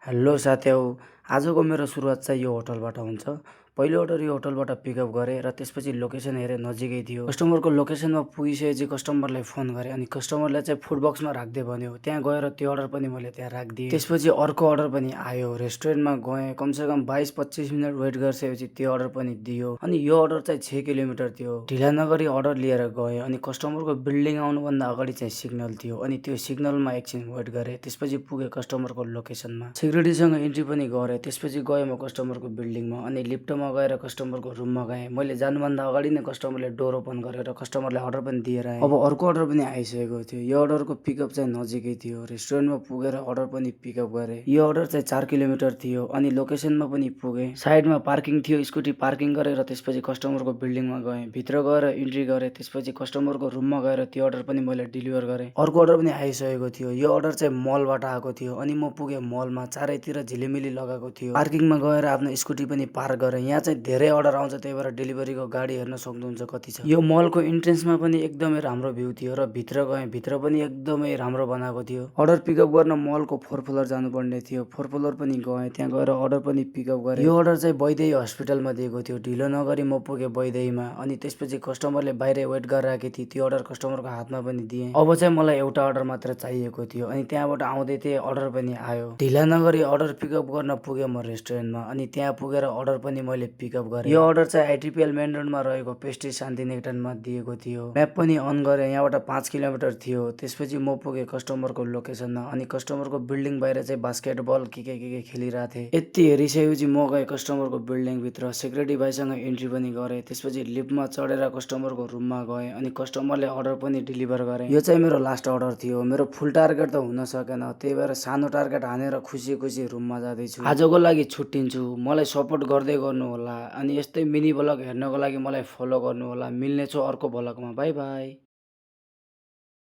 Hello साथीहरु, आजको मेरो सुरुवात चाहिँ यो होटलबाट हुन्छ। पहिलो अर्डर यो होटलबाट पिकअप गरेँ र त्यसपछि लोकेसन हेरेँ नजिकै थियो। कस्टमरको लोकेसनमा पुगिसकेपछि कस्टमरलाई फोन गरेँ अनि कस्टमरले चाहिँ फुड बक्समा राख्दे भन्यो। त्यहाँ गएर त्यो अर्डर पनि मैले त्यहाँ राखिदिएँ। त्यसपछि अर्को अर्डर पनि आयो। रेस्टुरेन्टमा गएँ, कमसेकम 22-25 मिनेट वेट गरिसकेपछि त्यो अर्डर पनि दियो। अनि यो अर्डर चाहिँ 6 किलोमिटर थियो। ढिला नगरी अर्डर लिएर गएँ अनि कस्टमरको बिल्डिङ आउनुभन्दा अगाडि चाहिँ सिग्नल थियो अनि त्यो सिग्नलमा एकछिन वेट गरेँ। त्यसपछि पुगेँ कस्टमरको लोकेसनमा। सेक्युरिटीसँग इन्ट्री पनि गरेँ। त्यसपछि गएँ म कस्टमरको बिल्डिङमा अनि लिफ्टमा गएर कस्टमरको रुममा गएँ। मैले जानुभन्दा अगाडि नै कस्टमरले डोर ओपन गरेर कस्टमरलाई अर्डर पनि दिएर आएँ। अब अर्को अर्डर पनि आइसकेको थियो। यो अर्डरको पिकअप चाहिँ नजिकै थियो। रेस्टुरेन्टमा पुगेर अर्डर पनि पिकअप गरेँ। यो अर्डर चाहिँ 4 किलोमिटर थियो अनि लोकेसनमा पनि पुगेँ। साइडमा पार्किङ थियो, स्कुटी पार्किङ गरेर त्यसपछि कस्टमरको बिल्डिङमा गएँ। भित्र गएर इन्ट्री गरेँ। त्यसपछि कस्टमरको रुममा गएर त्यो अर्डर पनि मैले डेलिभर गरेँ। अर्को अर्डर पनि आइसकेको थियो। यो अर्डर चाहिँ मलबाट आएको थियो अनि म पुगेँ मलमा। चारैतिर झिलिमिली लगाएको थियो। पार्किङमा गएर आफ्नो स्कुटी पनि पार्क गरेँ। यहाँ चाहिँ धेरै अर्डर आउँछ, त्यही भएर डेलिभरीको गाडी हेर्न सक्नुहुन्छ कति छ। यो मलको इन्ट्रेन्समा पनि एकदमै राम्रो भ्यू थियो र भित्र गएँ, भित्र पनि एकदमै राम्रो बनाएको थियो। अर्डर पिकअप गर्न मलको 4 फ्लोर जानुपर्ने थियो। 4 फ्लोर पनि गएँ, त्यहाँ गएर अर्डर पनि पिकअप गरेँ। यो अर्डर चाहिँ वैदेही हस्पिटलमा दिएको थियो। ढिलो नगरी म पुगेँ वैदेहीमा अनि त्यसपछि कस्टमरले बाहिर वेट गरिरहेको थियो। त्यो अर्डर कस्टमरको हातमा पनि दिएँ। अब चाहिँ मलाई एउटा अर्डर मात्र चाहिएको थियो अनि त्यहाँबाट आउँदै थिएँ, अर्डर पनि आयो। ढिला नगरी अर्डर पिकअप गर्न पुगेँ म रेस्टुरेन्टमा अनि त्यहाँ पुगेर अर्डर पनि मैले पिकअप गरेँ। यो अर्डर चाहिँ आइटिपिएल मेन रोडमा रहेको पेस्ट्री शान्तिनिकेतनमा दिएको थियो। म्याप पनि अन गरेँ। यहाँबाट 5 किलोमिटर थियो। त्यसपछि म पुगेँ कस्टमरको लोकेसनमा अनि कस्टमरको बिल्डिङ बाहिर चाहिँ बास्केटबल के खेलिरहेको थिएँ। यति हेरिसकेपछि म गएँ कस्टमरको बिल्डिङ भित्र। सेक्युरिटी भाइसँग इन्ट्री पनि गरेँ। त्यसपछि लिफ्टमा चढेर कस्टमरको रुममा गएँ अनि कस्टमरले अर्डर पनि डेलिभर गरेँ। यो चाहिँ मेरो लास्ट अर्डर थियो। मेरो फुल टार्गेट त हुन सकेन, त्यही भएर सानो टार्गेट हानेर खुसी खुसी रुममा जाँदैछु। आजको लागि छुट्टिन्छु। मलाई सपोर्ट गर्दै गर्नु होला अनि यस्तै मिनी ब्लग हेर्नको लागि मलाई फलो गर्नु होला। मिल्नेछु अर्को ब्लगमा। Bye bye.